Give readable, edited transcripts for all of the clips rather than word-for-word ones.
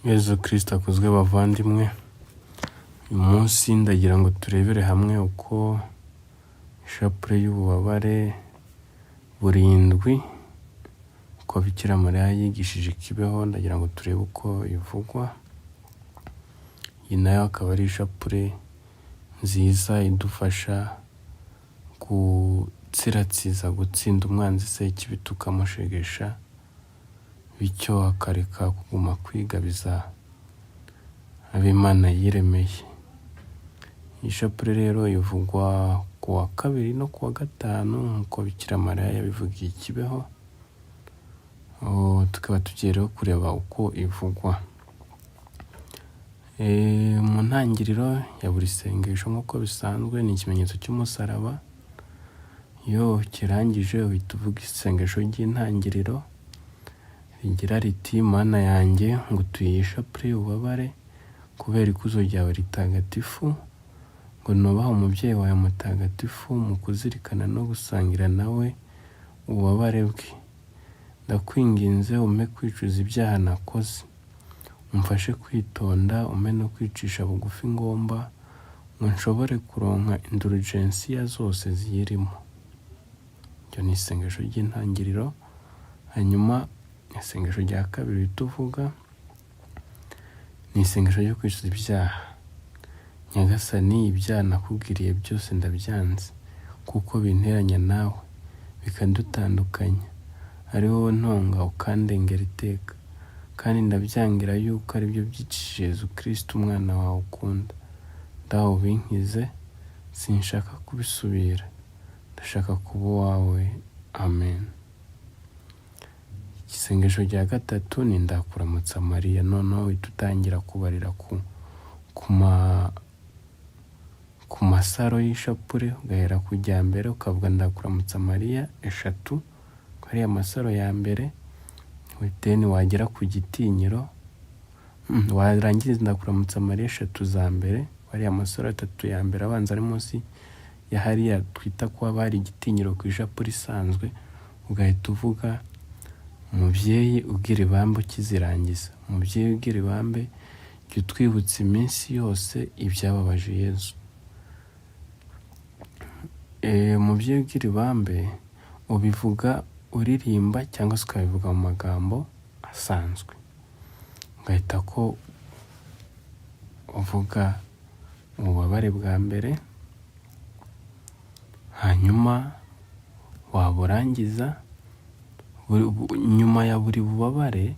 Yezu Kristo akuzwe bavandimwe, uyu munsi ndagira ngo turebere hamwe uko ishapule y'ububabare burindwi, uko Bikira Mariya yigishije Kibeho, ndagira ngo turebe uko ivugwa. Iyi nayo akaba ari ishapule nziza idufasha gutsiratsiza, gutsinda umwanzi Sekibi tukamushegesha, bityo akareka kuguma kwigabiza ab'Imana yiremeye. Iyi shapule rero ivugwa ku wa kabiri no ku wa gatanu nk'uko Bikira Mariya yabivugiye i Kibeho, tukaba tugiye rero kureba uko ivugwa. Mu ntangiriro ya buri sengesho nk'uko bisanzwe ni ikimenyetso cy'umusaraba, iyo ukirangije uhita uvuga isengesho ry'intangiriro rigira riti: "Mana yanjye, ngutuye iyi shapule y'ububabare kubera ikuzo ryawe ritagatifu, ngo nubahe umubyeyi wawe mutagatifu mu kuzirikana no gusangira nawe ububabare bwe. Ndakwinginze umpe kwicuza ibyaha nakoze, umfashe kwitonda, umpe no kwicisha bugufi ngomba, ngo nshobore kuronka indulgensiya zose ziyirimo." Iryo ni isengesho ry'intangiriro. Hanyuma isengesho rya kabiri uhita uvuga ni isengesho ryo kwicuza ibyaha. "Nyagasani, ibyaha nakubwiriye byose ndabyanze, kuko binteranya nawe bikadutandukanya, ari wowe ntonga ukandengera iteka, kandi ndabyangira yuko ari byo byicishije Yezu Kristu umwana wawe ukunda. Dawe ubinkize, sinshaka kubisubira, ndashaka kuba uwawe. Amen." Isengesho rya gatatu ni "Ndakuramutsa Mariya". Noneho uhita utangira kubarira ku masaro y'ishapure, ugahera ku rya mbere ukavuga "Ndakuramutsa Mariya" eshatu, ariya masaro ya mbere. Then wagera ku gitinyiro, warangiza "Ndakuramutsa Mariya" eshatu za mbere, ariya masaro atatu ya mbere abanza ari munsi ya hariya twita ko haba hari igitinyiro ku ishapure isanzwe, ugahita uvuga "Umubyeyi ugira ibambe" ukizirangiza. "Umubyeyi ugira ibambe, jya utwibutsa iminsi yose ibyababaje Yezu." "Umubyeyi ugira ibambe" ubivuga uririmba cyangwa se ukabivuga mu magambo asanzwe, ugahita ko uvuga ububabare bwa mbere, hanyuma waburangiza, nyuma ya buri bubabare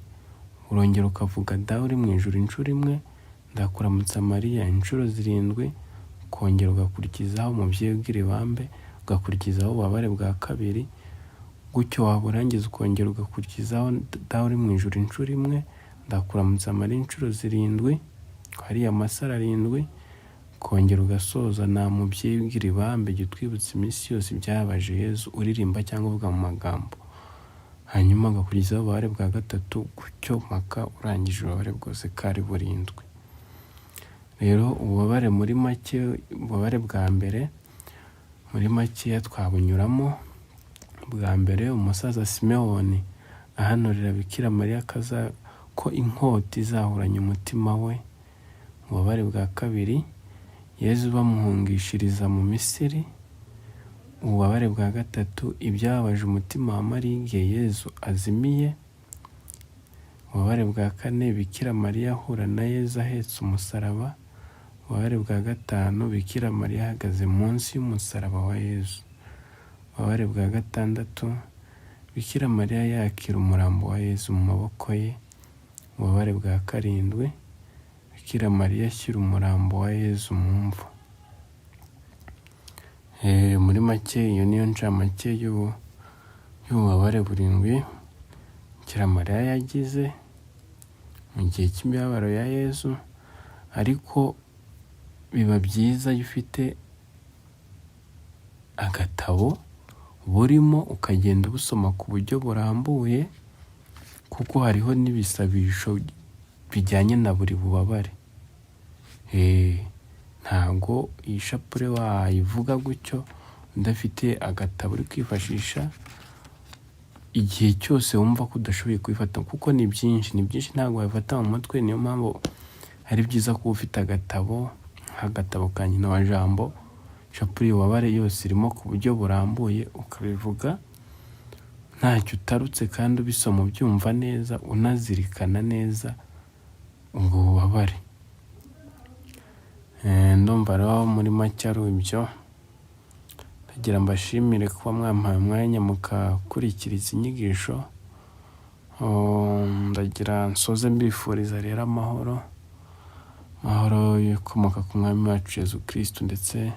urongera ukavuga "Dawe uri mu ijuru" inshuro imwe, "Ndakuramutsa Mariya" inshuro zirindwi, ukongera ugakurikizaho "Umubyeyi ugira ibambe", ugakurikizaho ububabare bwa kabiri, gutyo waburangiza ukongera ugakurikizaho "Dawe uri mu ijuru" inshuro imwe, "Ndakuramutsa Mariya" inshuro zirindwi, hariya amasaro arindwi, ukongera ugasoza na "Mubyeyi ugira ibambe, jya utwibutsa iminsi yose ibyababaje Yezu", uririmba cyangwa uvuga mu magambo, hanyuma ugakurikizaho ububabare bwa gatatu, gutyo mpaka urangije ububabare bwose ko ari burindwi. Rero ububabare muri make, ububabare bwa mbere muri makeya twabunyuramo. Bwa mbere, umusaza Simewoni ahanurira Bikira Mariya ko inkota izahuranya umutima we. Ububabare bwa kabiri, Yezu bamuhungishiriza mu Misiri. Ububabare bwa gatatu, ibyababaje umutima wa Mariya igihe Yezu azimiye. Ububabare bwa kane, Bikira Mariya ahura na Yezu ahetse umusaraba. Ububabare bwa gatanu, Bikira Mariya ahagaze munsi y'umusaraba wa Yezu. Ububabare bwa gatandatu, Bikira Mariya yakira umurambo wa Yezu mu maboko ye. Ububabare bwa karindwi, Bikira Mariya ashyira umurambo wa Yezu mu mva. Muri make iyo niyo ncamake y'ububabare burindwi Bikira Mariya yagize mu gihe cy'imibabaro ya Yezu. Ariko biba byiza iyo ufite agatabo burimo, ukagenda ubusoma ku buryo burambuye, kuko hariho n'ibisabisho bijyanye na buri bubabare. Ntabwo iyi shapure wayivuga gutyo udafite agatabo uri kwifashisha. Igihe cyose wumva ko udashoboye kubifata, kuko ni byinshi, ni byinshi, ntabwo wabifata mu mutwe. Niyo mpamvu ari byiza kuba ufite agatabo, nk'agatabo ka Nyina wa Jambo, shapure y'ububabare yose irimo ku buryo burambuye, ukabivuga ntacyo utarutse kandi ubisoma ubyumva neza, unazirikana neza ubwo bubabare. Ndumva rero muri make ari ibyo. Ndagira mbashimire kuba mwampaye umwanya mukakurikira izi nyigisho. Ndagira nsoze mbifuriza rero amahoro, amahoro ikomoka ku Mwami wacu Yezu Kristu, ndetse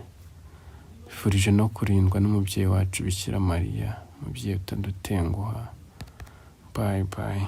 mbifurije no kurindwa n'umubyeyi wacu Bikira Mariya, umubyeyi utadutenguha. Bye bye.